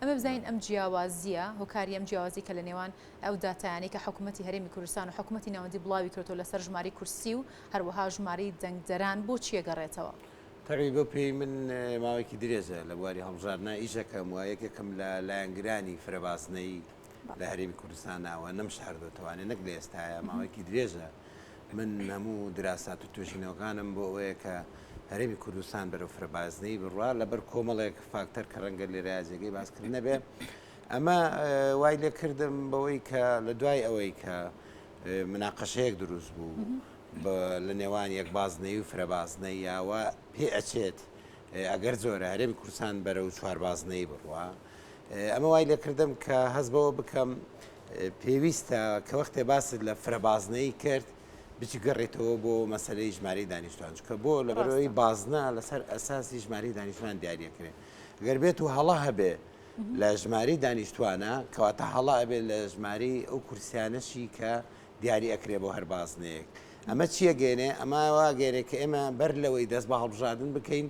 ئەمە بزانین ئەم جیاوازییە، هۆکاری ئەم جیاوازی کە لە نێوان ئەو داتایانەی کە حکوومەتی هەرێمی کوردستان و حکوومەتی ناوەندی بڵاوی کردەوە لەسەر ژمارەی کورسی و هەروەها ژمارەی دەنگدەران بۆ چییە گەڕێتەوە؟ تەبعی بەو پێی من ماوەیەکی درێژە لە بواری هەڵبژاردنا ئیش ئەکەم و یەکێکم لە لایەنگرانی فرەبازنەیی لە هەرێمی کوردستانا و نەمشاردۆتەوانێ نەک لە ئێستایا ماوەیەکی درێژە من هەموو دراسات و توێژینەوەکانم بۆ ئەوەیە کە هەرێمی کوردستان بەرەو فرەبازنەیی بڕوا لەبەر کۆمەڵێک فاکتەر کە ڕەنگە لێرە جێگەی باسکردن نەبێ ئەمە وای لێ کردم بەوەی کە لە دوای ئەوەی کە مناقەشەیەک دروست بوو لە نێوان یەک بازنەی و فرەبازنەیەوە پێ ئەچێت ئەگەر زۆرە هەرێمی کوردستان بەرەو چواربازنەی بڕوا ئەمە وای لێکردم کە هەست بەوە بکەم پێویستە کە وەختێ باست لە فرەبازنەی کرد بچی گەڕێتەوە بۆ مەسلەی ژمارەی دانیشتوان چکە بۆ لەبەرەوەی بازنە لەسەر ئەساسی ژمارەی دانیشتوان دیاریەکرێ گەر بێت و هەڵە هەبێ لە ژمارەی دانیشتوانە کەواتە هەڵە ئەبێت لە ژمارەی ئەو کورسیانەشی کە دیاری ئەکرێ بۆ هەر بازنەیەک. ئەمە چی ئەگەیەنێ؟ ئەمە وا ئەگەیەنێ کە ئێمە بەر لەوەی دەست بە هەڵبژاردن بکەین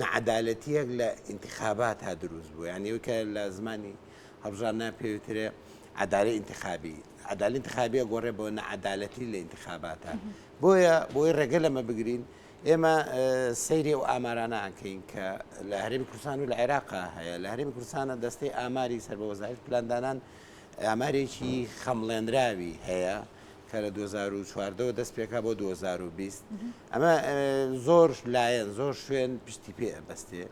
ناعەدالەتییەک لە ئینتخاباتا دروست بوو. یانی ئەوەی کە لە زمانی هەڵبژاردنا پێی وترێ عەدالەی ئینتخابی. عەدالەی ئینتخابی ئەگۆڕێ بۆ ناعەدالەتی لە ئینتخاباتا. بۆیە بۆی ڕێگە لەمە بگرین ئێمە سەیری ئەو ئامارانە ئەکەین کە لە هەرێمی کوردستان و لە عێراقا هەیە. لە هەرێمی کوردستانە دەستەی ئاماری سەر بە وەزارەتی پلاندانان ئامارێکی خەمڵێنراوی هەیە کە لە 2014 ەوە دەست پێکا بۆ 2020 ئەمە زۆر لایەن زۆر شوێن پشتی پێ ئەبەستێ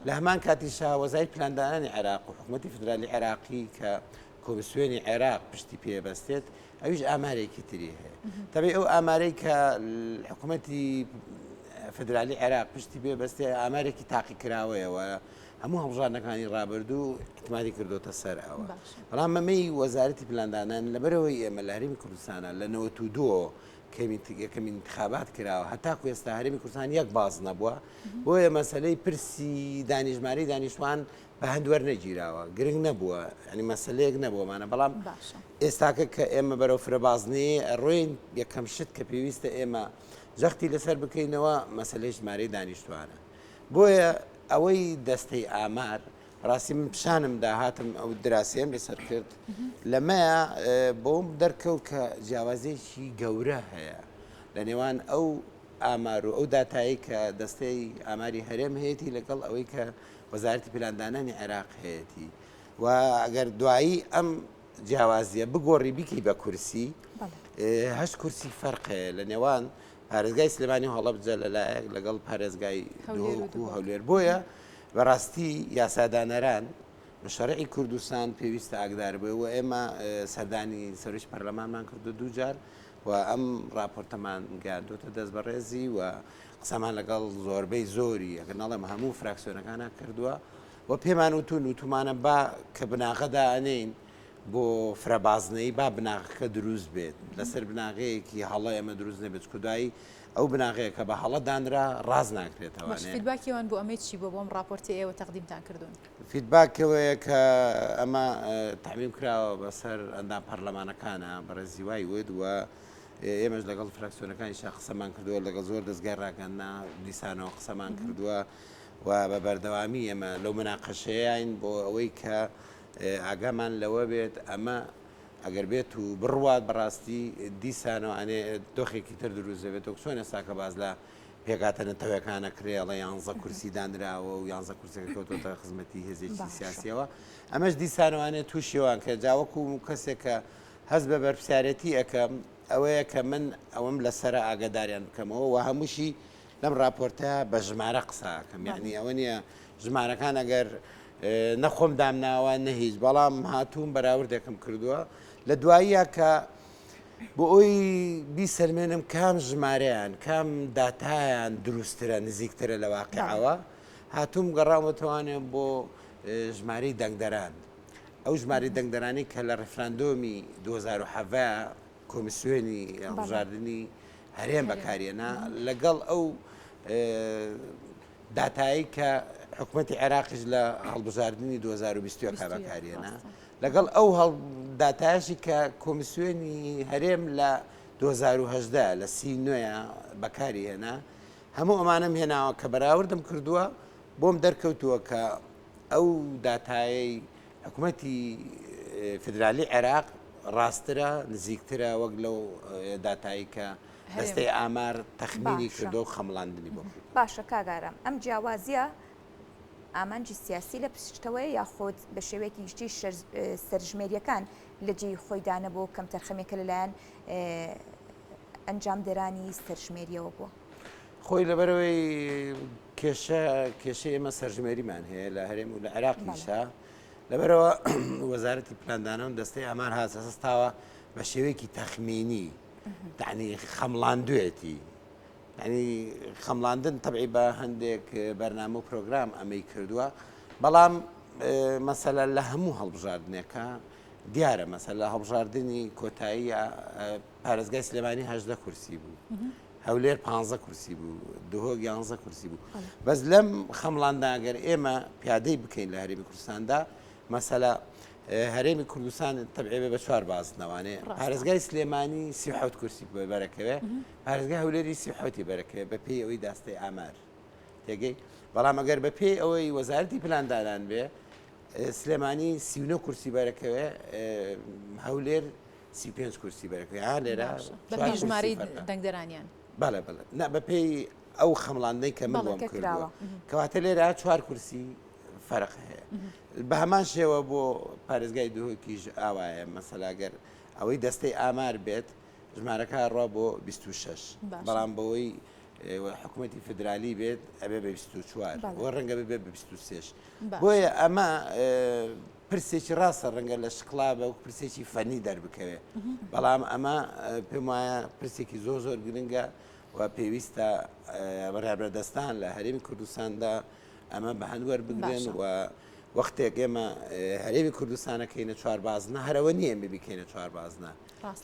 لە هەمان کاتیشا وەزای پلاندانانی عێراق و حکوومەتی فدرالی عێراقی کە کۆمیسیۆنی عێراق پشتی پێ بەستێت ئەویش ئامارێکی تری هەیە تەبی ئەو ئامارەی کە حکوومەتی فدرالی عێراق پشتی پێ بەستێ ئامارێکی تاقیکراوەیەوە هەموو هەڵبژاردنەکانی ڕابردوو ئیعتمادی کردۆتە سەر ئەوە. بەڵام ئەمەی وەزارەتی پلاندانان لەبەرئەوەی ئێمە لە هەرێمی کوردستانە لە 92 یەکەمین انتخابات کراوە هەتاکو ئێستا هەرێمی کوردستان یەک باز نەبووە بۆیە مەسلەی پرسی دانیژماری دانیشتوان بە هەند وەرنەگیراوە گرنگ نەبووە ینی مەسلەیەک نەبوومانە بەڵام ئێستاکە کە ئێمە بەرەو فرەبازنی ڕۆین یەکەم شت کە پێویستە ئێمە جەختی لەسەر بکەینەوە مەسلەی ژمارەی دانیشتوانە بۆیە ئەوەی دەستەی ئامار ڕاستی من پیشانم دا هاتم ئەو دراسەیەم لەسەر کرد لەمەیە بۆم دەرکەوت کە جیاوازیەکی گەورە هەیە لە نێوان ئەو ئامار و ئەو داتایی کە دەستەی ئاماری هەرێم هەیەی لەگەڵ ئەوەی کە وەزارەتی پلاندانانی عێراق هەیەی و ئەگەر دوایی ئەم جیاوازیە بگۆڕی بیکەی بە کورسی هەشت کورسی فەرق هەیە لە نێوان پارێزگای سلێمانی و هەڵەبجە لەلایەک لەگەڵ پارێزگای دهۆک و هەولێر بۆیە بەڕاستی یاسادانەران مشەرعی کوردستان پێویستە ئاگدار بێ و ئێمە سەردانی سەرۆکی پەرلەمانمان کردو دوو جار و ئەم راپۆرتەمان گەیاندۆتە دەست بەڕێزی و قسەمان لەگەڵ زۆربەی زۆری ئەگەر نەڵێم هەموو فراکسیۆنەکانە کردووە و پێمان وتون وتومانە با کە بناغەدا ئەنین بۆ فرەبازنەیی با بناغەکە دروست بێت لەسەر بناغەیەکی هەڵە ئێمە دروست نەبێت چونکە دوایی ئەو بناغەیە کە بە هەڵە دانرا ڕاست ناکرێتەوە. باش feedback ی ئەوان بۆ ئەمەی چی بووە بۆ ئەم ڕاپۆرتەی ئێوە تەقدیمتان کردوون؟ feedback ئەوەیە کە ئەمە تەعمیم کراوە بەسەر ئەندام پەرلەمانەکانە بەڕێزی وای وت و ئێمەش لەگەڵ فراکسیۆنەکانیشا قسەمان کردووە لەگەڵ زۆر دەزگای ڕاگەیاندنا دیسانەوە قسەمان کردووە و بە بەردەوامی ئێمە لەو مناقەشەیەین بۆ ئەوەی کە ئاگامان لەوە بێت ئەمە ئەگەر بێت و بڕوات بەڕاستی دیسانەوە ئەنێ دۆخێکی تر دروست دەبێت وەک چۆن ئێستا کە باس لە پێکهاتە نەتەوەکانە کرێ ئەڵێ یانزە کورسی دانراوە و یانزە کورسەکە کەوتۆتە خزمەتی هێزێکی سیاسیەوە ئەمەش دیسانەوانێ تووشیوان کە جاوەکو کەسێک کە هەست بە بەرپسیارەتی ئەەکەم ئەوەیە کە من ئەوەم لەسرە ئاگاداریان بکەمەوە و هەمووشی لەم راپۆرتە بە ژمارە قساکەم یعنی ئەوە نییە ژمارەکان ئەگەر نە خۆم دامناوە نە هیچ بەڵام هاتووم بەراوردێکم کردووە لە دواییە کە بۆ ئەوی بیسەلمێنم کام ژمارەیان کام داتایان دروستترە نزیکترە لە واقعەوە هاتووم گەڕاومەتوانێ بۆ ژمارەی دەنگدەران ئەو ژمارەی دەنگدەرانی کە لە ڕیفراندۆمی 2017 کۆمیسیۆنی هەڵبژاردنی هەرێم بەکارێنا لەگەڵ ئەو داتایەی کە حکومەتی عێراقیش لە هەڵبژاردنی 2021 بەکارهێنا لەگەڵ ئەو داتایەشی کە کۆمیسیۆنی هەرێم لە 2018 لە سی نوێ بەکاری هێنا هەموو ئەمانەم هێناوە کە بەراوردم کردووە بۆم دەرکەوتووە کە ئەو داتایەی حکوومەتی فدرالی عێراق ڕاسترە نزیکترە وەک لەو داتایی کە دەستەی ئامار تەخمینی کردو و خەمڵاندنی بۆ باشە کاک ئارام ئەم جیاوازیە ئامانجی سیاسی لە پشتەوەیە یاخود بە شێوەیەکی گشتی سەرژمێریەکان لە جێی خۆیدا نەبوو کەمتەرخەمێکە لەلایەن ئەنجامدەرانی سەرژمێریەوە بووە؟ خۆی لەبەرەوەی کێشە کێشەی ئێمە سەرژمێریمان هەیە لە هەرێم و لە عێراقیشە لەبەرەوە وەزارەتی پلاندانە و دەستەی ئامار هاستاوە بە شێوەیەکی تەخمینی تعنی خەمڵاندوێتی یانی خەمڵاندن تەبعی بە هەندێک بەرنامە و پرۆگرام ئەمەی کردووە بەڵام مەسەلە لە هەموو هەڵبژاردنێکە دیارە مەسەلە هەڵبژاردنی کۆتایی پارێزگای سلێمانی هەدە کورسی بوو هەولێر پ کورسی بوو دهۆک یانزە کورسی بوو بەس لەم خەمڵانداگەر ئێمە پیادەی بکەین لە هەرێمی کوردستاندا مەسەلە هەرێمی کوردستان تەبعێ بە چوار بازنەوانێ پارێزگای سلێمانی 37 کورسی بەرەکەوێ پارێزگای هەولێری 37 بەرەکەوێ بە پێی ئەوەی داستەی ئامار تێگەی بەڵام ئەگەر بە پێی ئەوەی وەزارەتی پلاندانان بێ سلێمانی 39 کورسی بەرەکەوێ هەولێر 35 کورسی بەرەکەوێ ها لێرە ژمارەی دەنگدەرانیان بەڵێ بەڵێ نا بە پێی ئەو خەمڵاندنەی کە من بۆم کردووە کەواتە لێرە چوار کورسی فەرق هەیە بە هەمان شێوە بۆ پارێزگای دهۆکیش ئاوایە مەسەلا گەر ئەوەی دەستەی ئامار بێت ژمارەکە ڕوا بۆ 26 بەڵام بەوەی حکوومەتی فدرالی بێت ئەبێ بە 24 بۆ ڕەنگە ببێ بە 23 بۆیە ئەمە پرسێکی ڕاستە ڕەنگە لە شکڵا بە پرسێکی فەنی دەربکەوێت بەڵام ئەمە پێم وایە پرسێکی زۆر زۆر گرنگە و پێویستە بڕیاربەدەستان لە هەرێمی کوردستاندا ئەمە بە هەند وەربگرن و وەختێک ئێمە هەرێمی کوردستانەکەینە چوار بازنە هەرەوە نییە ئێمە بیکەینە چوار بازنە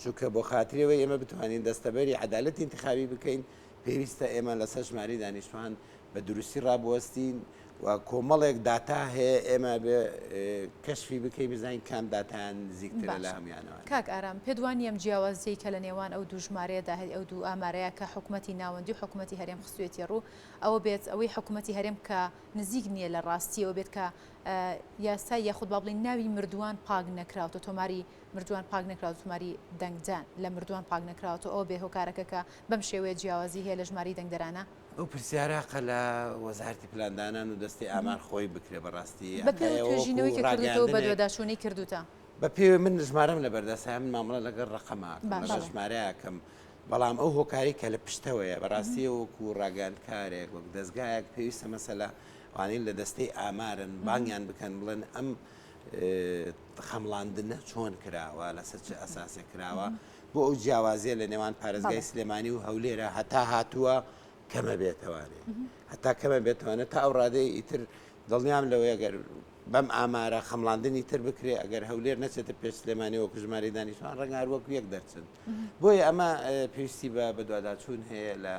چونکە بۆ خاترەوەی ئێمە بتوانین دەستەبەری عەدالەتی انتخابی بکەین پێویستە ئێمە لەسەر ژماری دانیشتوان بە دروستی ڕابوەستین و کۆمەڵێک داتا هەیە ئێمە بێ کەشفی بکەین بزانین کام داتایان نزیکترە لە هەمویانەوە. کاک ئارام، پێت وا نییە ئەم جیاوازییەی کە لە نێوان ئەو دوو ژمارەیەدا هەیە، ئەو دوو ئامارەیە کە حکومەتی ناوەندی و حکومەتی هەرێم خستوویەتیە ڕوو، ئەوە بێت ئەوەی حکومەتی هەرێم کە نزیک نییە لە ڕاستی ئەوە بێت کە یاسای یاخود با بڵێین ناوی مردووان پاک نەکراوەتەوە، تۆماری مردووان پاک نەکراوەتەوە، تۆماری دەنگدان لە مردووان پاک نەکراوەتەوە، ئەوە بێ هۆکارەکە کە بەم شێوەیە جیاوازی هەیە لە ژمارەی دەنگدەرانە؟ ئەو پرسیارە هەقە لە وەزارەتی پلاندانان و دەستەی ئامار خۆی بکرێ بەڕاستی بە پێی ئەوە توێژینەوەی وەکو کە کردووتە و ڕاگەیاندنێک بەدواداچوونەی کردووتە. بە پێی من ژمارەم لەبەردەستە من مامەڵە لەگەڵ ڕەقەما ئەکەم لەگەڵ باشە. ژمارە ئەکەم بەڵام ئەو هۆکارەی کە لە پشتەوەیە بەڕاستی وەکو ڕاگەیاندکارێک وەک دەزگایەک پێویستە مەسەلە ئەوانەی لە دەستەی ئامارن بانگیان بکەن بڵێن ئەم خەمڵاندنە چۆن کراوە لەسەر چ ئەساسێک کراوە بۆ ئەو جیاوازیە لە نێوان پارێزگای سلێمانی و هەولێرە هەتا هاتووە کەمە بێتوانێ هەتا کەمە بێتوانێت تا ئەو ڕادەی ئیتر دڵنیام لەوەی ئەگەر بەم ئامارە خەمڵاندنی تر بکرێ ئەگەر هەولێر نەچێتە پێش سلێمانی وەکو ژمارەی دانیشتوان ڕەنگە هەر وەکو یەک دەرچن بۆیە ئەمە پێویستی بە بەدواداچوون هەیە لە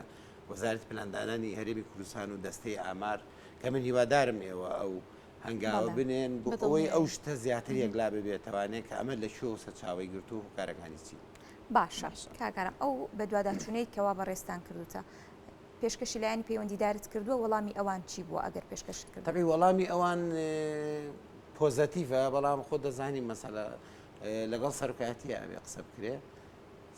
وەزارەتی پلاندانانی هەرێمی کوردستان و دەستەی ئامار کە من هیوادارم ئێوە ئەو هەنگاوە بنێن بۆ ئەوەی ئەو شتە زیاتر یەکلا ببێتەوانێ کە ئەمە لە کوێ و سەرچاوەی گرتوو و هۆکارەکانی چین. باشە کاک ئارام ئەو بەدواداچوونەی کەوا بەڕێزتان کردووتە پێشکەشی لایەنی پەیوەندیدارت کردووە وەڵامی ئەوان چی بووە ئەگەر پێشکەشت کردووە؟ تەبعی وەڵامی ئەوان پۆزەتیڤە بەڵام خۆت دەزانی مەسەلە لەگەڵ سەرۆکایەتیە ئەبێ قسە بکرێ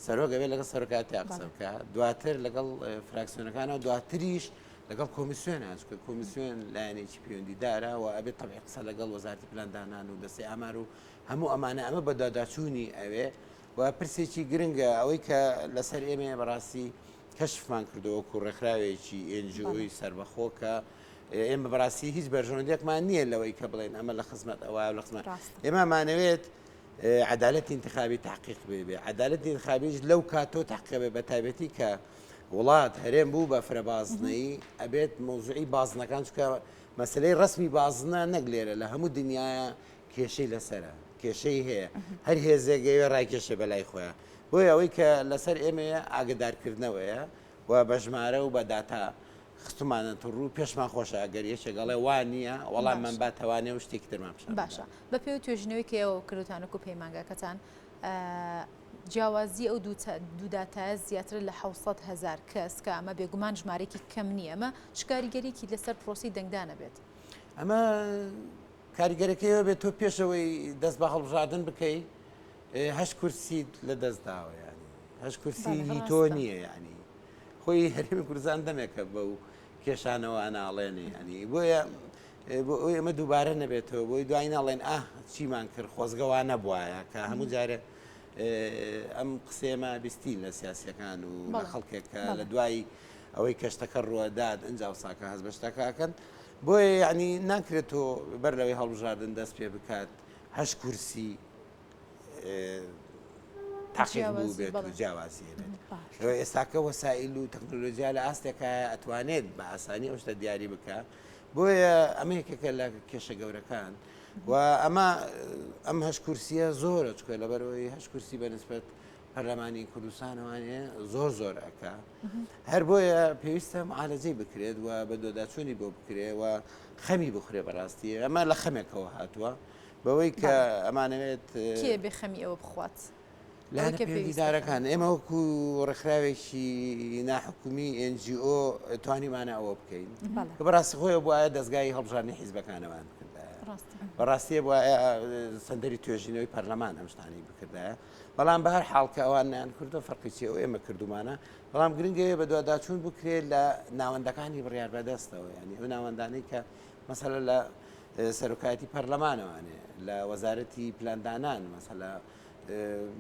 سەرۆک ئەبێ لەگەڵ سەرۆکایەتیا قسە بکە دواتر لەگەڵ فراکسیۆنەکانەوە دواتریش لەگەڵ کۆمیسیۆنە چونکە کۆمیسیۆن لایەنێکی پەیوەندیدارە و ئەبێ تەبعی قسە لەگەڵ وەزارەتی پلاندانان و دەستەی ئامار و هەموو ئەمانە ئەمە بەدواداچوونی ئەوێ و پرسێکی گرنگە ئەوەی کە لەسەر ئێمەیە بەڕاستی کەشفمان کردەوە وەکو ڕێکخراوێکی NGO ی سەربەخۆ کە ئێمە بەڕاستی هیچ بەرژەوەندێکمان نییە لەوەی کە بڵێن ئەمە لە خزمەت ئەوە لە خزمەت ئێمە مانەوێت عەدالەتی ئینتخابی تەحقیق بێ عەدالەتی ئینتخابیش لەو کاتۆ تەحقیق بێ بە تایبەتی کە وڵات هەرێم بوو بە فرە بازنەیی ئەبێت مەوزوعی بازنەکان چونکە مەسلەی ڕسمی بازنە نەک لێرە لە هەموو دنیاە کێشەی لەسرە کێشەی هەیە هەر هێزێک ئەوێ ڕایکێشێ بەلای خۆیان بۆیە ئەوەی کە لەسەر ئێمەیە ئاگدارکردنەوەیە و بە ژمارە و بە داتا خستومانەتە ڕوو پێشمان خۆشە ئەگەر یەکێک ئەڵێ وا نییە وەڵاممان باتەوانێ و شتێکی ترمان پیشان باشە بە پێی توێژینەوەی کە ئێوە کردوتان وەکو پەیمانگاکەتان جیاوازی ئەو دوو داتایە زیاترە لە 600 هەزار کەس کە ئەمە بێگومان ژمارێکی کەم نییە ئەمە چ کاریگەریەکی لەسەر پرۆسی دەنگدانە بێت؟ ئەمە. کاریگەرەکەی ئەوە بێت تۆ پێشەوەی دەست بە هەڵبژاردن بکەی هەشت کورسیت لە دەست داوە ینی هەشت کورسی هی تۆ نییە ینی خۆی هەرێمی کوردستان دەمێکە بە و کێشانەوە ئەناڵێنێ ینی بۆیە بۆ ئەوی ئەمە دووبارە نەبێتەوە بۆی دوای ناڵێن ئاه چیمان کرد خۆزگەوا نەبوایە کە هەموو جارێ ئەم قسەیەمە بیستین لە سیاسیەکان و لە خەڵکێک کە لە دوای ئەوەی کەشتەکە ڕوەدات ئەجا وساکە هەست بە شتەکەکەن بۆیە یعنی ناکرێت تۆ بەر لەوەی هەڵبژاردن دەست پێ بکات هەش کورسی تاقیق بوو بێت و جیاوازی بێت ئێستاکە وەسائل و تەکنۆلۆژیا لە ئاستێکە ئەتوانێت بە ئاسانی ئەو شتە دیاری بکە بۆیە ئەمە یەکێکە لە کێشە گەورەکان و ئەمە ئەم هەش کورسیە زۆرە چکە لەبەرەوەی هەش کورسی بە نسبەت پەرلەمانی کوردستانەوانێ زۆر زۆر ئەک هەر بۆیە پێویستە معالەجەی بکرێت و بە دۆداچوونی بۆ بکرێ و خەمی بخورێ بەڕاستی ئەمە لە خەمێکەوە هاتووە بەوەی کە ئەمانەوێت کێ بێ خەمی ئەوە بخوات؟ لایەنە پەیوەندیدارەکان ئێمە وەکو ڕێکخراوێکی ناحکومی NGO توانیمانە ئەوە بکەین کە بەڕاستی خۆی بواە دەستگای هەڵبژاردنی حیزبەکانەوان بکردایە بەڕاستی بواە سەندەری توێژینەوەی پەرلەمان ئەم شتانەی بکردایە بەڵام بە هەر حاڵ کە ئەوان نیان کردو فەرقی چیە ئەو ئێمە کردومانە بەڵام گرنگەیە بەدواداچوون بکرێت لە ناوەندەکانی بڕیار بەدەستەوە ینی ئەو ناوەندانەی کە مەسەلە لە سەرۆکایەتی پەرلەمانەوانێ لە وەزارەتی پلاندانان مەسەلە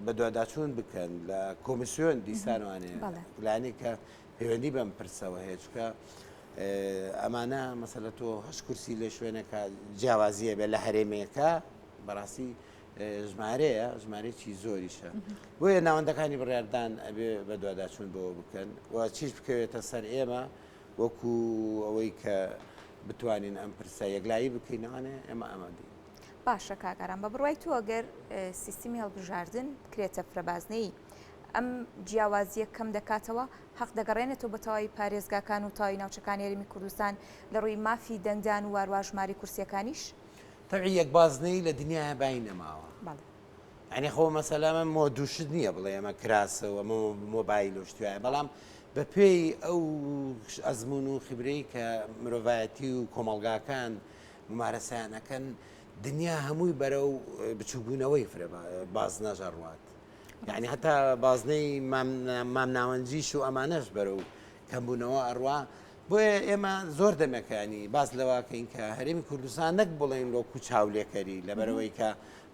بەدواداچوون بکەن لە کۆمیسیۆن دیسانوانێ لایەنێک کە پەیوەندی بەم پرسەوە هەیە چکە ئەمانە مەسەلە تۆ هەش کورسی لە شوێنەکە جیاوازیە بێ لە هەرێمێکە بەڕاستی ژمارەیە ژمارەیەکی زۆریشە بۆیە ناوەندەکانی بڕاردان ئەبێ بەدواداچوون بۆ بکەن و چیش بکەوێتە سەر ئێمە وەکو ئەوەی کە بتوانین ئەم پرسە یەکلایی بکەینەوانێ ئێمە ئامادەین. باشە کاک ئارام بە بڕوای تۆ گەر سیستمی هەڵبژاردن بکرێتە فرەبازنەیی ئەم جیاوازیە کەم دەکاتەوە هەق دەگەڕێنێتەوە بە تەواوی پارێزگاکان و تەواوی ناوچەکانی هەرێمی کوردستان لە ڕووی مافی دەنگدان و واروا ژمارەی کورسیەکانیش؟ تەبعی یەک بازنەیی لە دنیایا بای نەماوە. بەڵێ. یانی خۆ مەسەلە ئەمە مۆد و شت نییە بڵێ ئەمە کراسە و ئەمە مۆبایل و شتی وایە بەڵام بەپێی ئەو ئەزموون و خیبرەی کە مرۆڤایەتی و کۆمەڵگاکان ممارەسەیان ئەکەن دنیا هەمووی بەرەو بچووکبوونەوەی فرە بازنەش ئەڕوات یعنی هەتا بازنەی مامناوەنجیش و ئەمانەش بەرەو کەمبوونەوە ئەڕوا بۆیە ئێمە زۆر دەمێکانی باس لەواکەین کە هەرێمی کوردستان نەک بڵێن لۆکو چاولێکەری لەبەرەوەی کە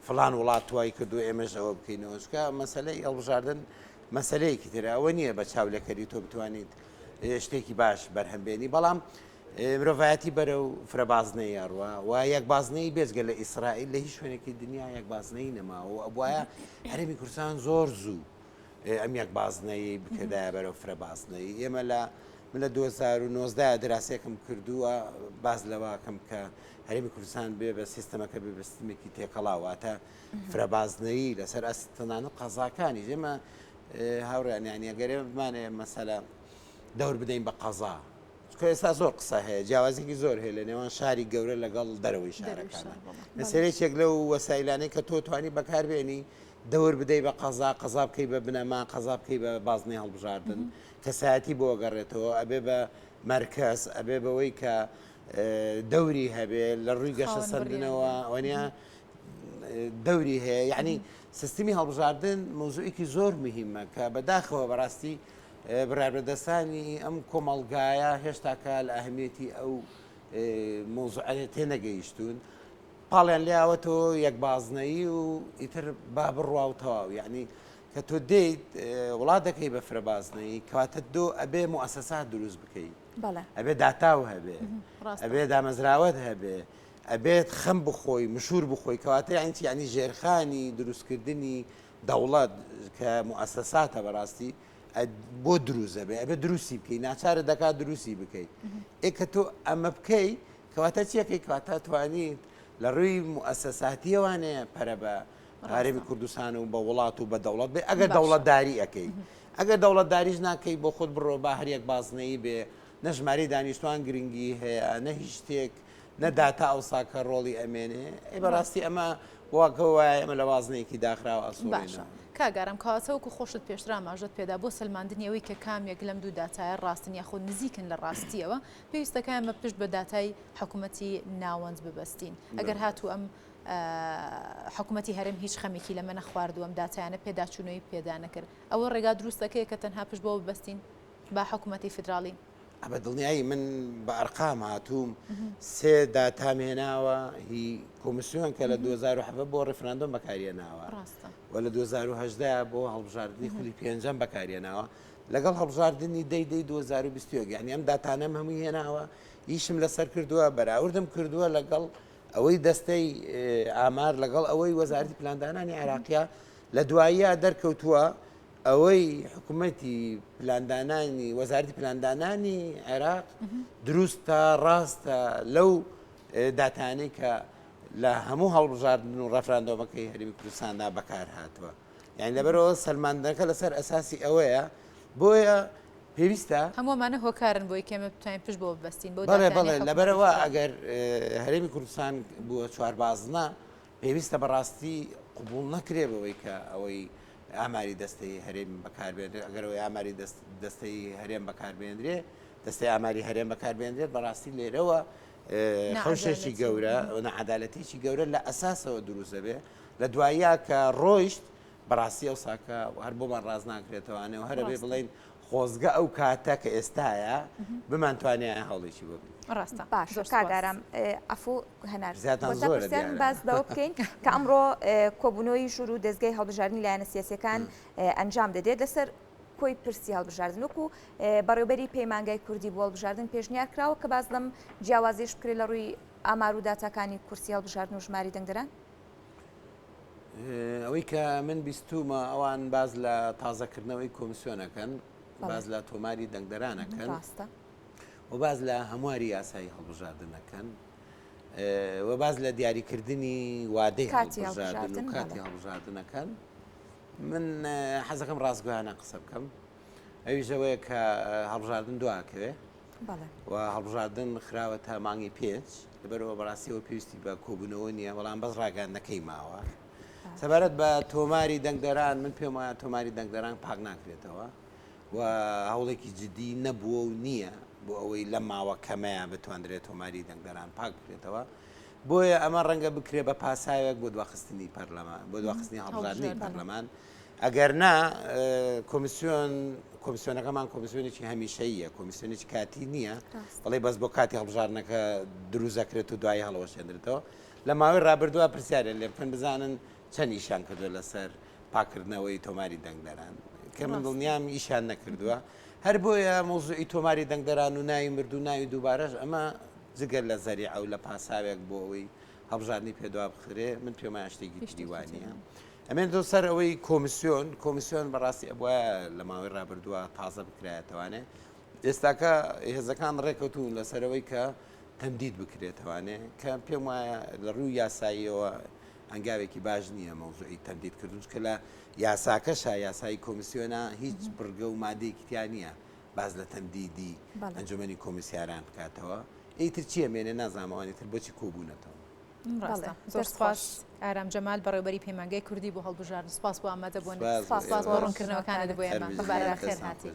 فلان وڵات توای کردو ئێمەش ئەوە بکەینەوە چکە مەسلەی هەڵبژاردن مەسلەیەکی ترە ئەوە نییە بە چاولێکەری تۆ بتوانیت شتێکی باش بەرهەم بێنی بەڵام مرۆڤایەتی بەرەو فرەبازنەیی ئەڕوا و یەک بازنەیی بێجگە لە ئیسرائیل لە هیچ شوێنێکی دنیا یەک بازنەیی نەماوە و ئەبوایە هەرێمی کوردستان زۆر زوو ئەم یەک بازنەیی بکردایە بەرەو فرە بازنەیی ئێمە لە من لە 2019 دراسێکم کردووە باز لەواکەم کە هەرێمی کوردستان بێ بە سیستەمەکە بێ بە سیستمێکی تێکەڵاو واتە فرەبازنەیی لەسەر ئەستنانە قەزاکانی ئێمە هاوڕیان یانی ئەگەر ئێمە بمانەوێ مەسەلە دەور بدەین بە قەزا چونکە ئێستا زۆر قسە هەیە جیاوازێکی زۆر هەیە لە نێوان شاری گەورە لەگەڵ دەرەوەی شارەکان لەسەر یەکێک لەو وەسایلانەی کە تۆ توانی بەکاربێنی دەور بدەی بە قەزا قەزا بکەی بە بنەما قەزا بکەی بە بازنەی هەڵبژاردن کەسایەتی بۆ گەڕێتەوە ئەبێ بە مەرکەز ئەبێ بەوەی کە دەوری هەبێ لە ڕووی گەشە سەندنەوە وەنیە دەوری هەیە یعنی سیستمی هەڵبژاردن مەوزوعێکی زۆر مهمە کە بەداخەوە بەڕاستی بڕیاربەدەستانی ئەم کۆمەڵگایە هێشتاکە لە ئەهمیەتی ئەو مەوزوعە تێنەگەیشتوون پاڵیان لێیاوەتەوە یەک بازنەیی و ئیتر با بڕوا و تەواو یعنی کە تۆ دێیت وڵات دەکەی بە فرە بازنەیی کەواتە دۆ ئەبێ موئەسەسات دروست بکەی ئەبێ داتاو هەبێ ئەبێ دامەزراوەت هەبێ ئەبێت خەم بخۆی مشوور بخۆی کەواتە یعنی چی یعنی ژێرخانی دروستکردنی دەوڵەت کە موئەسەساتە بەڕاستی بۆ دروست ئەبێ ئەبێ دروستی بکەی ناچارە دەکات دروستی بکەی ئێ کە تۆ ئەمە بکەی کەواتە چیەکەی کەواتە توانیت لە ڕووی موئەسەساتیەوانێ پەرە بە هەرێمی کوردستان و بە وڵات و بە دەوڵەت بێ ئەگەر دەوڵەتداری ئەەکەی ئەگەر دەوڵەتداریش ناکەی بۆ خۆت بڕۆ با هەریەک بازنەی بێ نە ژمارەی دانیشتوان گرنگی هەیە نە هیچ شتێک نە داتا ئەوسا کە ڕۆڵی ئەمێنێ ئەی بەڕاستی ئەمە وەک وایە ئێمە لە بازنەیەکی داخراوە باشە ئەسوڕێینەوە. کاک ئارام کەواتە وەکو خۆشت پێشتر ئاماژەت پێدا بۆ سەلماندنی ئەوەی کە کام یەک لەم دوو داتایە ڕاستن یاخود نزیکن لە ڕاستیەوە پێویستەکە ئێمە پشت بە داتای حکومەتی ناوەند ببەستین ئەگەر هاتوو ئەم حکومەتی هەرێم هیچ خەمێکی لەمە نەخواردووە ئەم داتایانە پێداچوونەوەی پێدا نەکرد ئەوە ڕێگا دروستەکەیە کە تەنها پشت بەوە ببەستین بە حکومەتی فیدراڵی؟ بە دڵنیایی من بە ئەرقام هاتووم سێ داتام هێناوە هی کۆمیسیۆن کە لە 2017 بۆ ڕیفراندۆم بەکاریێناوە و لە 2018 بۆ هەڵبژاردنی خولی پێنجەم بەکاریێناوە لەگەڵ هەڵبژاردنی دەی دەی 2021 یعنی ئەم داتانەم هەمووی هێناوە ئیشم لەسەر کردووە بەراوردم کردووە لەگەڵ ئەوەی دەستەی ئامار لەگەڵ ئەوەی وەزارەتی پلاندانانی عێراقیە لە دواییە دەرکەوتووە ئەوەی حکوومەتی پلاندانانی وەزارەتی پلاندانانی عێراق دروستە ڕاستە لەو داتانەی کە لە هەموو هەڵبژاردن و ڕەفراندۆمەکەی هەرێمی کوردستاندا بەکار هاتووە یان لەبەرەوە سەلماندنەکە لەسەر ئەساسی ئەوەیە بۆیە پێویستە هەموو ئەمانە هۆکارن بۆی کە ئێمە بتوانین پشت بەوە ببەستین بەو بەڵێ داتایانەی بەڵێ حکومەتی لەبەرەوە فیدراڵی. ئەگەر هەرێمی کوردستان بووە چواربازنە پێویستە بەڕاستی قبوڵ نەکرێ بەوەی کە ئەوەی ئاماری دەستەی هەرێم بەکاربێنرێت ئەگەر ئەوەی ئاماری دەستەی هەرێم بەکاربێنرێ دەستەی ئاماری هەرێم بەکاربێنرێت بەڕاستی لێرەوە خەوشێکی گەورە نەعادالەتێکی گەورە لە ئەساسەوە دروست دەبێ لە دواییا کە ڕۆیشت بەڕاستی ئەو ساکە هەر بۆمان ڕاست ناکرێتەوانێ و هەرەبێ بڵین خۆزگە ئەو کاتە کە ئێستایە بمانتوانیایە هەوڵێکی بۆ بدەین. ڕاستە باشە زۆر کاک سوپاس. ئارام عەفو هەنار پرسیارتان کۆتا زۆرە پرسیارم دیارە. باس لەوە بکەین کە ئەمڕۆ کۆبوونەوەی ژوور و دەزگای هەڵبژاردنی لایەنە سیاسیەکان ئەنجام دەدرێت لەسەر کۆی پرسی هەڵبژاردن وەکو بەڕێوبەری پەیمانگای کوردی بۆ هەڵبژاردن پێشنیار کراوە کە باس لەم جیاوازیش بکرێت لە ڕووی ئامار و داتاکانی کورسی هەڵبژاردن و ژماری دەنگدەران؟ ئەوەی کە من بیستومە ئەوان باز لە تازەکردنەوەی کۆمیسیۆنەکەن باز لە تۆماری دەنگدەرانەکەن ڕاستە و باز لە هەمواری یاسایی هەڵبژاردنەکەن و باز لە دیاریکردنی وادەی کاتی هەڵبژاردن و هەڵبژاردن، کاتی بەڵێ. هەڵبژاردنەکەن من حەزەکەم ڕاستگۆیانە قسە بکەم ئەویش ئەوەیە کە هەڵبژاردن دواکەوێ بەڵێ. و هەڵبژاردن خراوەتە مانگی پێنج لەبەرئەوە بەڕاستیەوە پێویستی بە کۆبوونەوە نییە بەڵام بەس ڕاگەیاندنەکەی ماوە سەبارەت بە تۆماری دەنگدەران من پێم وایە تۆماری دەنگدەران پاک ناکرێتەوە و هەوڵێکی جدی نەبووە و نییە بۆ ئەوەی لەم ماوە کەمەیە بتواندرێت تۆماری دەنگدەران پاک بکرێتەوە بۆیە ئەمە ڕەنگە بکرێ بە پاساوێک بۆ دواخستنی پەرلەمان بۆ دواخستنی هەڵبژاردنی پەرلەمان ئەگەر نا کۆمیسیۆن کۆمیسیۆنەکەمان کۆمیسیۆنێکی هەمیشەییە کۆمیسیۆنێکی کاتی نییە بەڵێ بەس بۆ کاتی هەڵبژاردنەکە دروست دەکرێت و دوایی هەڵوەشێنرێتەوە لە ماوەی ڕابردووە پرسیارێن لێ بکەن بزانن چەند ئیشیان کردووە لەسەر پاکردنەوەی تۆماری دەنگدەران کە من دڵنیام ئیشیان نەکردووە هەر بۆیە مەوزوعی تۆماری دەنگدەران و ناوی مردوو ناوی دووبارەش ئەمە جگە لە زەریعە و لە پاساوێک بۆ ئەوەی هەڵبژاردنی پێ دوابخرێ من پێم وایە شتێکی تری وا نییە. ئەمێنێتەوە سەر ئەوەی کۆمیسیۆن، کۆمیسیۆن بەڕاستی ئەبوایە لە ماوەی ڕابردووە تازە بکرایەتەوانێ ئێستاکە هێزەکان ڕێکەوتون لەسەرەوەی کە تەمدید بکرێتەوانێ کە پێم وایە لە ڕووی یاساییەوە هەنگاوێکی باش نییە مەوزوعی تەمدید کردن کە لە یاساکەشا یاسایی کۆمیسیۆنا هیچ بڕگە و مادەیەکی تیا نییە باز لە تەمدیدی ئەنجومەنی کۆمیسیاران بکاتەوە ئیتر چییە مێنێ نازانم ئەوانی تر بۆچی کۆبوونەتەوە. ڕاستە زۆر سپاس ئارام جەمال بەڕێوبەری پەیمانگای کوردی بۆ هەڵبژاردن سپاس بۆ ئامادەبوون سپاس بۆ ڕوونکردنەوەکانت بۆ ئێمە بەخێر هاتی.